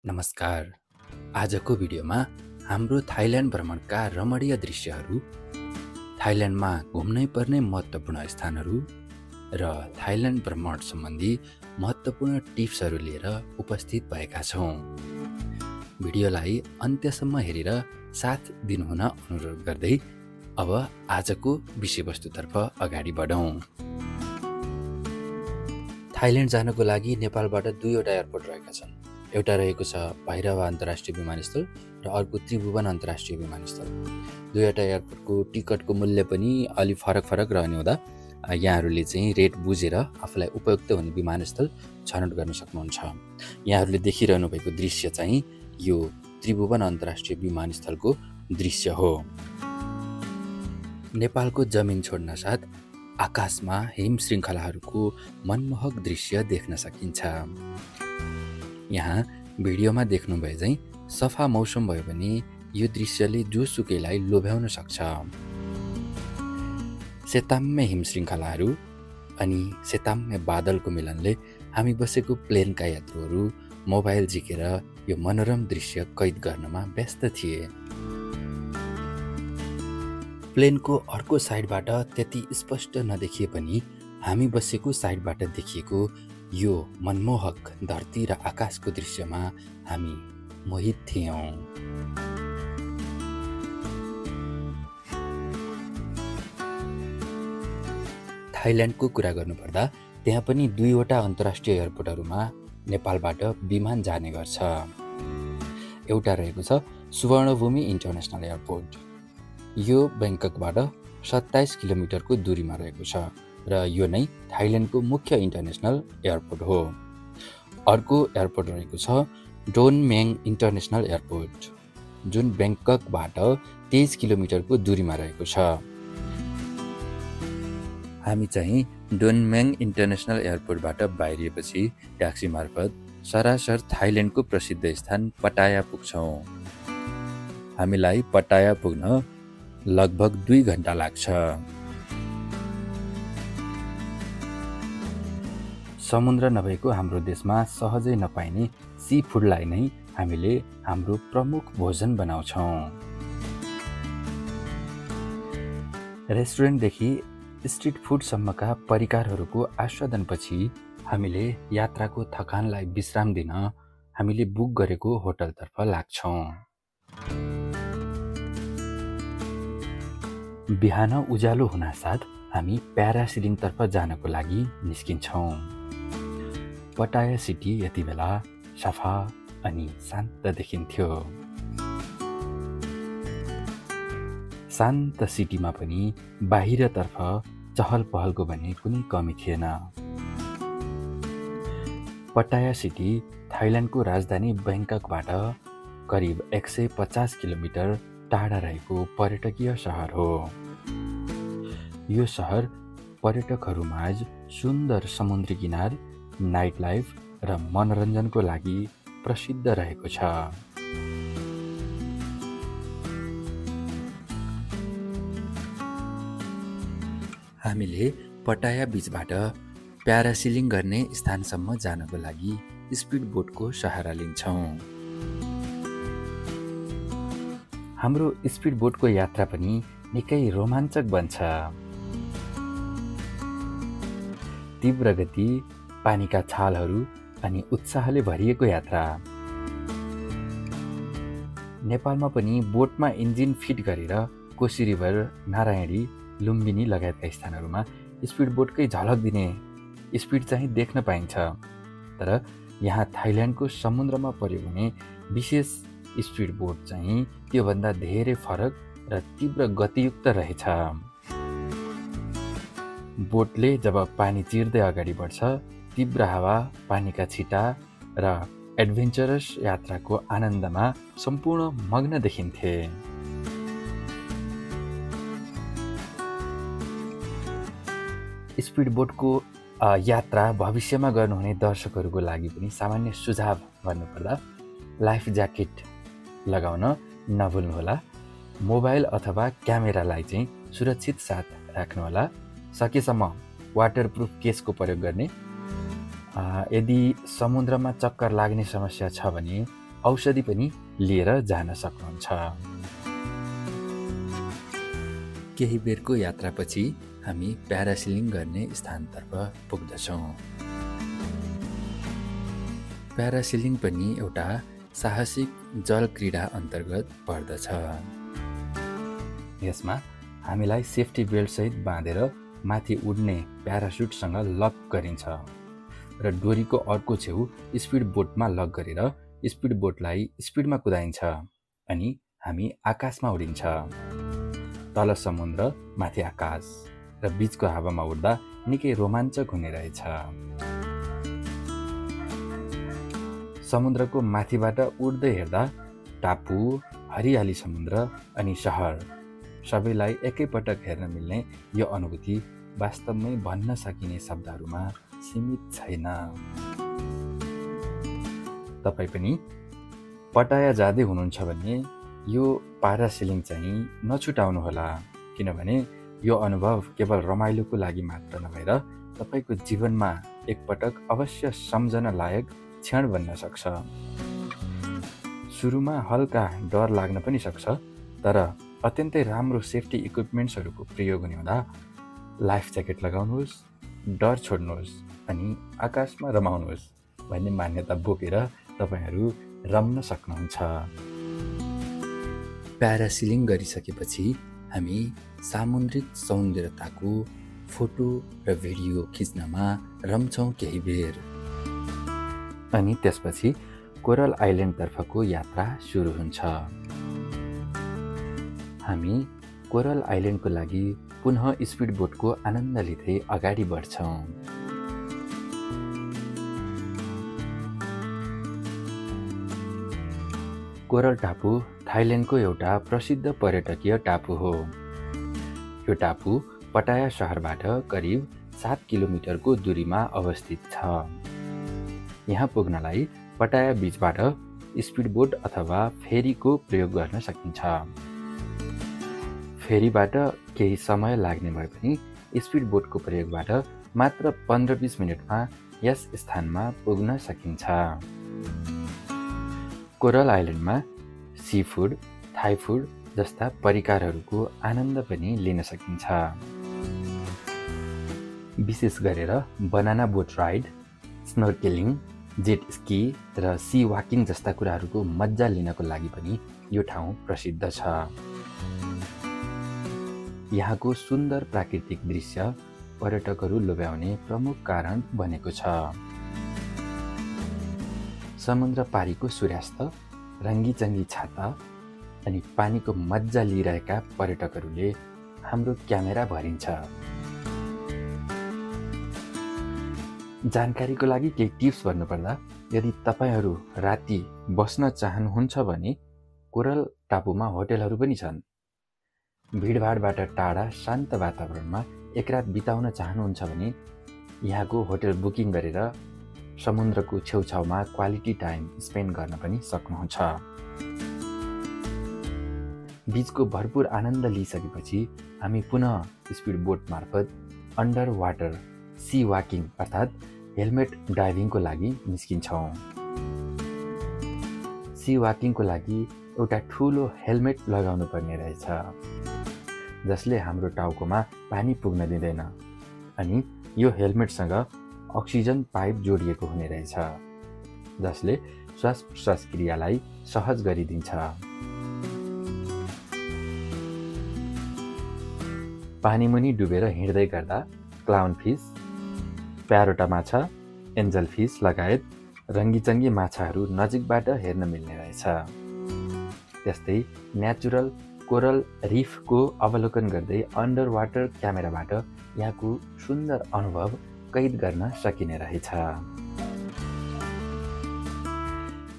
नमस्कार। आजको भिडियोमा हाम्रो थाइल्यान्ड भ्रमणका रमणीय दृश्यहरू, थाइल्यान्डमा घुम्नै पर्ने महत्त्वपूर्ण स्थानहरू र थाइल्यान्ड भ्रमण सम्बन्धी महत्त्वपूर्ण टिप्सहरू लिएर उपस्थित भएका छौँ। भिडियोलाई अन्त्यसम्म हेरेर साथ दिनुहुन अनुरोध गर्दै अब आजको विषयवस्तुतर्फ अगाडि बढौँ। थाइल्यान्ड जानको लागि नेपालबाट दुईवटा एयरपोर्ट रहेका छन्। एउटा रहेको छ भैरवा अन्तर्राष्ट्रिय विमानस्थल र अर्को त्रिभुवन अन्तर्राष्ट्रिय विमानस्थल। दुईवटा एयरपोर्टको टिकटको मूल्य पनि अलि फरक रहने हुँदा यहाँहरूले चाहिँ रेट बुझेर आफूलाई उपयुक्त हुने विमानस्थल छनौट गर्न सक्नुहुन्छ। यहाँहरूले देखिरहनु भएको दृश्य चाहिँ यो त्रिभुवन अन्तर्राष्ट्रिय विमानस्थलको दृश्य हो। नेपालको जमिन छोड्न साथ आकाशमा हिम श्रृङ्खलाहरूको मनमोहक दृश्य देख्न सकिन्छ। यहाँ भिडियोमा देख्नुभए चाहिँ सफा मौसम भयो भने यो दृश्यले जोसुकैलाई लोभ्याउन सक्छ। सेताम्य हिम श्रृङ्खलाहरू अनि सेताम्य बादलको मिलनले हामी बसेको प्लेनका यात्रुहरू मोबाइल झिकेर यो मनोरम दृश्य कैद गर्नमा व्यस्त थिए। प्लेनको अर्को साइडबाट त्यति स्पष्ट नदेखिए पनि हामी बसेको साइडबाट देखिएको यो मनमोहक धरती र आकाशको दृश्यमा हामी मोहित थियौँ। थाइल्यान्डको कुरा गर्नुपर्दा त्यहाँ पनि दुईवटा अन्तर्राष्ट्रिय एयरपोर्टहरूमा नेपालबाट विमान जाने गर्छ। एउटा रहेको छ सुवर्णभूमि इन्टरनेसनल एयरपोर्ट। यो ब्याङ्ककबाट 27 किलोमिटरको दूरीमा रहेको छ र यो नै थाइल्यान्डको मुख्य इन्टरनेसनल एयरपोर्ट हो। अर्को एयरपोर्ट रहेको छ डोन म्याङ इन्टरनेसनल एयरपोर्ट, जुन ब्याङ्ककबाट 23 किलोमिटरको दूरीमा रहेको छ। हामी चाहिँ डोन म्याङ इन्टरनेसनल एयरपोर्टबाट बाहिरिएपछि ट्याक्सी मार्फत सरासर थाइल्यान्डको प्रसिद्ध स्थान पटाया पुग्छौँ। हामीलाई पटाया पुग्न लगभग 2 घण्टा लाग्छ। समुद्र नभएको हाम्रो देशमा सहजै नपाइने सी फुडलाई नै हामीले हाम्रो प्रमुख भोजन बनाउँछौँ। रेस्टुरेन्टदेखि स्ट्रिट फुडसम्मका परिकारहरूको आस्वादनपछि हामीले यात्राको थकानलाई विश्राम दिन हामीले बुक गरेको होटलतर्फ लाग्छौँ। बिहान उज्यालो हुनासाथ हामी प्यारासिलिङतर्फ जानको लागि निस्किन्छौँ। पटाया सिटी यति बेला सफा अनि शान्त देखिन्थ्यो। शान्त सिटीमा पनि बाहिरतर्फ चहल पहलको भने कुनै कमी थिएन। पटाया सिटी थाइल्यान्डको राजधानी ब्याङ्ककबाट करिब 150 किलोमिटर टाढा रहेको पर्यटकीय सहर हो। यो सहर पर्यटकहरूमाझ सुन्दर समुद्री किनार, नाइट लाइफ र मनोरञ्जनको लागि प्रसिद्ध रहेको छ। हामीले पटाया बीचबाट प्यारासिलिङ गर्ने स्थानसम्म जानको लागि स्पिड बोटको सहारा लिन्छौँ। हाम्रो स्पिड बोटको यात्रा पनि निकै रोमाञ्चक बन्छ। तीव्र गति, पानीका छालहरू अनि उत्साहले भरिएको यात्रा। नेपालमा पनि बोटमा इन्जिन फिट गरेर कोशी रिभर, नारायणी, लुम्बिनी लगायतका स्थानहरूमा स्पिड बोटकै झलक दिने स्पिड चाहिँ देख्न पाइन्छ। तर यहाँ थाइल्यान्डको समुद्रमा पर्यो भने विशेष स्पिड बोट चाहिँ त्योभन्दा धेरै फरक र तीव्र गतियुक्त रहेछ। बोटले जब पानी चिर्दै अगाडि बढ्छ, तीव्र हावा, पानीका छिटा र एडभेन्चरस यात्राको आनन्दमा सम्पूर्ण मग्न देखिन्थे। स्पिड बोटको यात्रा भविष्यमा गर्नुहुने दर्शकहरूको लागि पनि सामान्य सुझाव भन्नुपर्दा लाइफ ज्याकेट लगाउन नभुल्नुहोला। मोबाइल अथवा क्यामेरालाई चाहिँ सुरक्षित साथ राख्नुहोला। सकेसम्म वाटरप्रुफ केसको प्रयोग गर्ने। यदि समुद्रमा चक्कर लाग्ने समस्या छ भने औषधि पनि लिएर जान सक्नुहुन्छ। केही बेरको यात्रापछि हामी प्यारासिलिङ गर्ने स्थानतर्फ पुग्दछौँ। प्यारासिलिङ पनि एउटा साहसिक जल क्रीडा अन्तर्गत पर्दछ। यसमा हामीलाई सेफ्टी बेल्टसहित बाँधेर माथि उड्ने प्यारासुटसँग लक गरिन्छ र डोरीको अर्को छेउ स्पिड बोटमा लक गरेर स्पिड बोटलाई स्पिडमा कुदाइन्छ अनि हामी आकाशमा उडिन्छ। तल समुद्र, माथि आकाश र बीचको हावामा उड्दा निकै रोमाञ्चक हुने रहेछ। समुद्रको माथिबाट उड्दै हेर्दा टापु, हरियाली समुद्र अनि शहर सबैलाई एकैपटक हेर्न मिल्ने यो अनुभूति वास्तवमै भन्न सकिने शब्दहरूमा सीमित छैन। तपाईँ पनि पटाया जाँदै हुनुहुन्छ भने यो प्यारासिलिङ चाहिँ नछुटाउनुहोला, किनभने यो अनुभव केवल रमाइलोको लागि मात्र नभएर तपाईँको जीवनमा एकपटक अवश्य सम्झन लायक क्षण बन्न सक्छ। सुरुमा हल्का डर लाग्न पनि सक्छ, तर अत्यन्तै राम्रो सेफ्टी इक्विपमेन्ट्सहरूको प्रयोग हुने हुँदा लाइफ ज्याकेट लगाउनुहोस्, डर छोड्नुहोस् अनि आकाशमा रमाउनुहोस् भन्ने मान्यता बोकेर तपाईँहरू रम्न सक्नुहुन्छ। प्यारासिलिङ गरिसकेपछि हामी सामुद्रिक सौन्दर्यताको फोटो र भिडियो खिच्नमा रम्छौँ केही बेर। अनि त्यसपछि कोरल आइल्यान्डतर्फको यात्रा सुरु हुन्छ। हामी कोरल आइल्यान्डको लागि पुनः स्पिड बोटको आनन्द लिँदै अगाडि बढ्छौँ। कोरल टापु थाइल्यान्डको एउटा प्रसिद्ध पर्यटकीय टापु हो। यो टापु पटाया शहरबाट करिब 7 किलोमिटरको दूरीमा अवस्थित छ। यहाँ पुग्नलाई पटाया बीचबाट स्पिडबोट अथवा फेरीको प्रयोग गर्न सकिन्छ। फेरीबाट केही समय लाग्ने भए पनि स्पिडबोटको प्रयोगबाट मात्र 15-20 मिनटमा यस स्थानमा पुग्न सकिन्छ। कोरल आइल्यान्डमा सी फुड, थाई फुड जस्ता परिकारहरूको आनन्द पनि लिन सकिन्छ। विशेष गरेर banana boat ride, snorkelling, jet ski र सी वाकिङ जस्ता कुराहरूको मजा लिनको लागि पनि यो ठाउँ प्रसिद्ध छ। यहाँको सुन्दर प्राकृतिक दृश्य पर्यटकहरू लोभ्याउने प्रमुख कारण बनेको छ। समुद्र पारीको सूर्यास्त, रङ्गीचङ्गी छाता अनि पानीको मजा लिइरहेका पर्यटकहरूले हाम्रो क्यामेरा भरिन्छ। जानकारीको लागि केही टिप्स भन्नुपर्दा, यदि तपाईँहरू राति बस्न चाहनुहुन्छ भने कोरल टापुमा होटेलहरू पनि छन्। भिडभाडबाट टाढा शान्त वातावरणमा एक रात बिताउन चाहनुहुन्छ भने यहाँको होटेल बुकिङ गरेर समुद्रको छेउछाउमा क्वालिटी टाइम स्पेन्ड गर्न पनि सक्नुहुन्छ। बीचको भरपुर आनन्द लिइसकेपछि हामी पुनः स्पिड बोट मार्फत अन्डर वाटर सी वाकिङ अर्थात् हेलमेट डाइभिङको लागि निस्किन्छौँ। सी वाकिङको लागि एउटा ठुलो हेलमेट लगाउनु पर्ने रहेछ, जसले हाम्रो टाउकोमा पानी पुग्न दिँदैन अनि यो हेलमेटसँग अक्सिजन पाइप जोडिएको हुने रहेछ, जसले श्वास प्रश्वास क्रियालाई सहज गरिदिन्छ। पानीमुनि डुबेर हिँड्दै गर्दा क्लाउन फिस, प्यारोटा माछा, एन्जल फिस लगायत रङ्गीचङ्गी माछाहरू नजिकबाट हेर्न मिल्ने रहेछ। त्यस्तै नेचुरल कोरल रिफको अवलोकन गर्दै अन्डर वाटर क्यामेराबाट यहाँको सुन्दर अनुभव कैद गर्न सकिने रहेछ।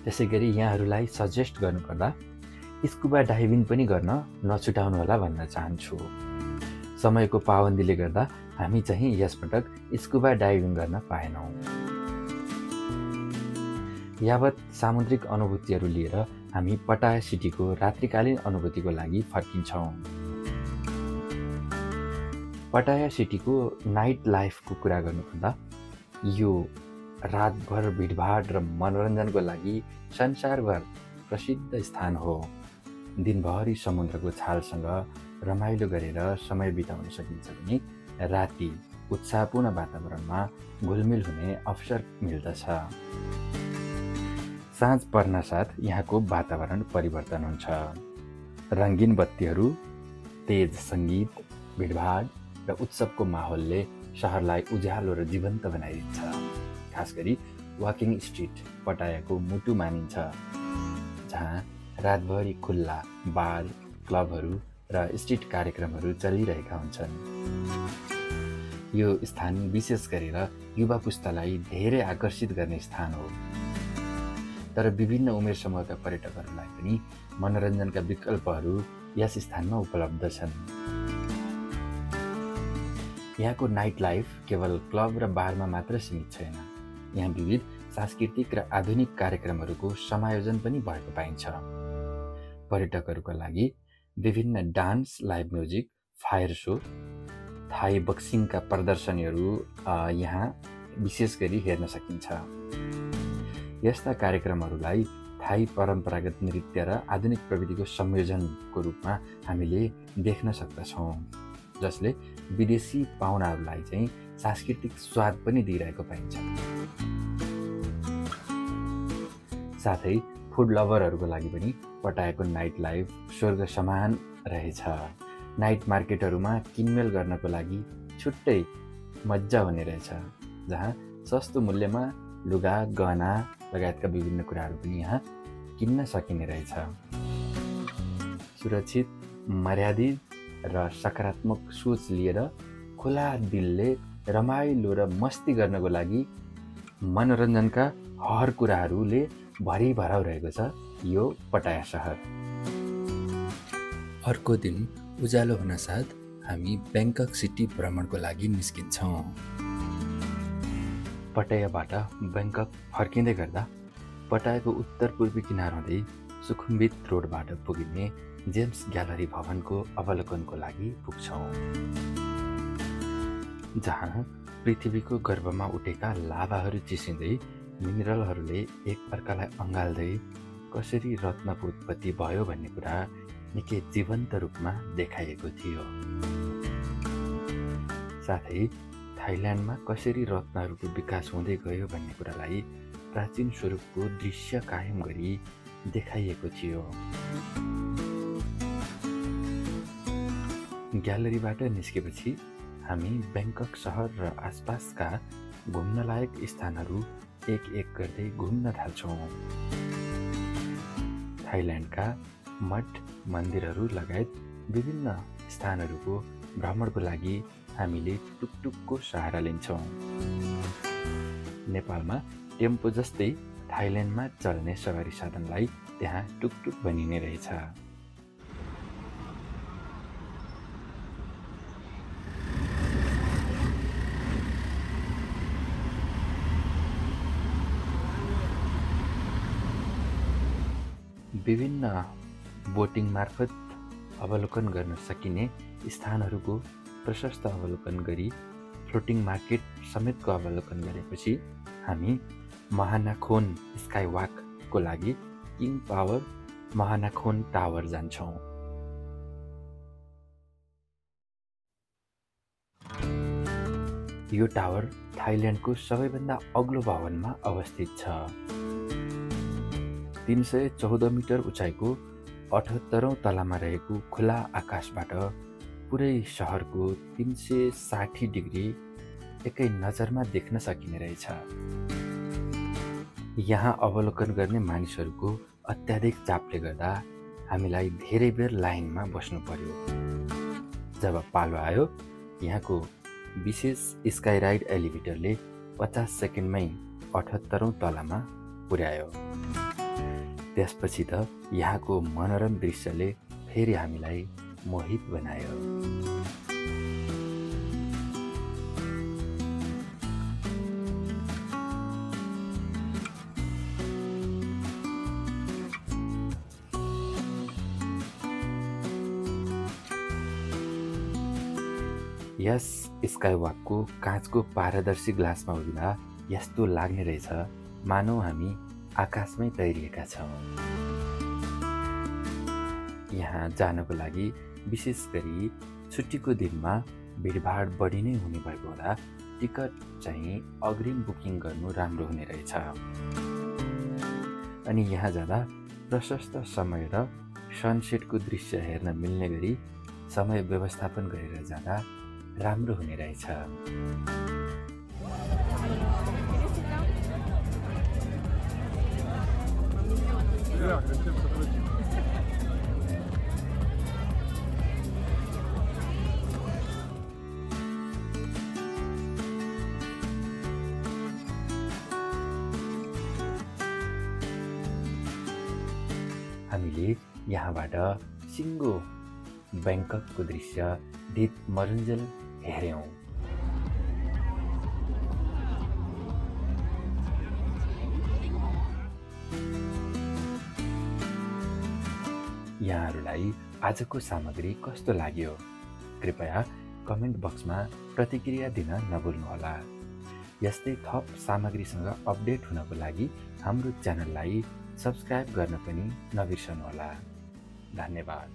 त्यसै गरी यहाँहरूलाई सजेस्ट गर्नुपर्दा स्कुबा डाइभिङ पनि गर्न नछुटाउनुहोला भन्न चाहन्छु। समयको पाबन्दीले गर्दा हामी चाहिँ यसपटक स्कुबा डाइभिङ गर्न पाएनौँ। यावत सामुद्रिक अनुभूतिहरू लिएर हामी पटाया सिटीको रात्रिकालीन अनुभूतिको लागि फर्किन्छौँ। पटाया सिटीको नाइट लाइफको कुरा गर्नुपर्दा यो रातभर भिडभाड र मनोरञ्जनको लागि संसारभर प्रसिद्ध स्थान हो। दिनभरि समुद्रको छालसँग रमाइलो गरेर समय बिताउन सकिन्छ भने राति उत्साहपूर्ण वातावरणमा घुलमिल हुने अवसर मिल्दछ। साँझ पर्न साथ यहाँको वातावरण परिवर्तन हुन्छ। रङ्गीन बत्तीहरू, तेज सङ्गीत, भिडभाड र उत्सवको माहौलले सहरलाई उज्यालो र जीवन्त बनाइदिन्छ। खास गरी वाकिङ स्ट्रिट पटायाको मुटु मानिन्छ, जहाँ रातभरि खुल्ला बार, क्लबहरू र स्ट्रिट कार्यक्रमहरू चलिरहेका हुन्छन्। यो स्थान विशेष गरेर युवा पुस्तालाई धेरै आकर्षित गर्ने स्थान हो। तर विभिन्न उमेर समूहका पर्यटकहरूलाई पनि मनोरञ्जनका विकल्पहरू यस स्थानमा उपलब्ध छन्। यहाँको नाइट लाइफ केवल क्लब र बारमा मात्र सीमित छैन। यहाँ विविध सांस्कृतिक र आधुनिक कार्यक्रमहरूको समायोजन पनि भएको पाइन्छ। पर्यटकहरूका लागि विभिन्न dance, live music, fire show, Thai बक्सिङका प्रदर्शनीहरू यहाँ विशेष गरी हेर्न सकिन्छ। यस्ता कार्यक्रमहरूलाई थाई परम्परागत नृत्य र आधुनिक प्रविधिको संयोजनको रूपमा हामीले देख्न सक्दछौँ, जसले विदेशी पाहुनाहरूलाई चाहिँ सांस्कृतिक स्वाद पनि दिइरहेको पाइन्छ। साथै फुड लभरहरूको लागि पनि पटायाको नाइट लाइफ स्वर्ग समान रहेछ। नाइट मार्केटहरूमा किनमेल गर्नको लागि छुट्टै मजा हुने रहेछ, जहाँ सस्तो मूल्यमा लुगा, गहना लगायतका विभिन्न कुराहरू पनि यहाँ किन्न सकिने रहेछ। सुरक्षित, मर्यादित र सकारात्मक सोच लिएर खुला दिलले रमाइलो र मस्ती गर्नको लागि मनोरञ्जनका हर कुराहरूले भरिभराउ रहेको छ यो पटाया सहर। अर्को दिन उज्यालो हुन साथ हामी ब्याङ्कक सिटी भ्रमणको लागि निस्किन्छौँ। पटायाबाट ब्याङ्कक फर्किँदै गर्दा पटायाको उत्तर पूर्वी किनार हुँदै सुखुम्बित रोडबाट पुगिने जेम्स ग्यालरी भवनको अवलोकनको लागि पुग्छौँ, जहाँ पृथ्वीको गर्भमा उठेका लाभाहरू चिसिँदै मिनरलहरूले एक अर्कालाई अँगाल्दै कसरी रत्नको उत्पत्ति भयो भन्ने कुरा निकै जीवन्त रूपमा देखाइएको थियो। साथै थाइल्यान्डमा कसरी रत्नहरूको विकास हुँदै गयो भन्ने कुरालाई प्राचीन स्वरूपको दृश्य कायम गरी देखाइएको थियो। ग्यालरीबाट निस्केपछि हामी ब्याङ्कक सहर र आसपासका घुम्नलायक स्थानहरू एक एक गर्दै घुम्न थाल्छौँ। थाइल्यान्डका मठ, मन्दिरहरू लगायत विभिन्न स्थानहरूको भ्रमणको लागि हामीले टुकटुकको सहारा लिन्छौँ। नेपालमा टेम्पो जस्तै थाइल्यान्डमा चल्ने सवारी साधनलाई त्यहाँ टुकटुक भनिने रहेछ। विभिन्न बोटिङ मार्फत अवलोकन गर्न सकिने स्थानहरूको प्रशस्त अवलोकन गरी फ्लोटिङ मार्केट समेतको अवलोकन गरेपछि हामी महानाखोन स्काई वाकको लागि किङ पावर महानाखोन टावर जान्छौँ। यो टावर थाइल्यान्डको सबैभन्दा अग्लो भवनमा अवस्थित छ। 314 मिटर उचाइको 78औं तलामा रहेको खुला आकाशबाट पुरै सहरको 360 डिग्री एकै नजरमा देख्न सकिने रहेछ। यहाँ अवलोकन गर्ने मानिसहरूको अत्याधिक चापले गर्दा हामीलाई धेरै बेर लाइनमा बस्नु पर्यो। जब पालो आयो, यहाँको विशेष स्काई राइड एलिभेटरले 50 सेकेन्डमै 78औं तलामा पुर्यायो। त्यसपछि त यहाँको मनोरम दृश्यले फेरि हामीलाई मोहित बनायो। यस स्काईवकको काँचको पारदर्शी ग्लासमा उभिँदा यस्तो लाग्ने रहेछ मानौ हामी आकाशमै तैरिएका छौँ। यहाँ जानको लागि विशेष गरी छुट्टीको दिनमा भिडभाड बढी नै हुने भएको हुँदा टिकट चाहिँ अग्रिम बुकिङ गर्नु राम्रो हुने रहेछ। अनि यहाँ जाँदा प्रशस्त समय र सनसेटको दृश्य हेर्न मिल्ने गरी समय व्यवस्थापन गरेर जाँदा राम्रो हुने रहेछ। हामीले यहाँबाट सिङ्गो ब्याङ्ककको दृश्य दीप मरुन्जेल हेऱ्यौँ। यहाँहरूलाई आजको सामग्री कस्तो लाग्यो? कृपया कमेन्ट बक्समा प्रतिक्रिया दिन नभुल्नुहोला। यस्तै थप सामग्रीसँग अपडेट हुनको लागि हाम्रो च्यानललाई सब्स्क्राइब गर्न पनि नबिर्सनुहोला। धन्यवाद।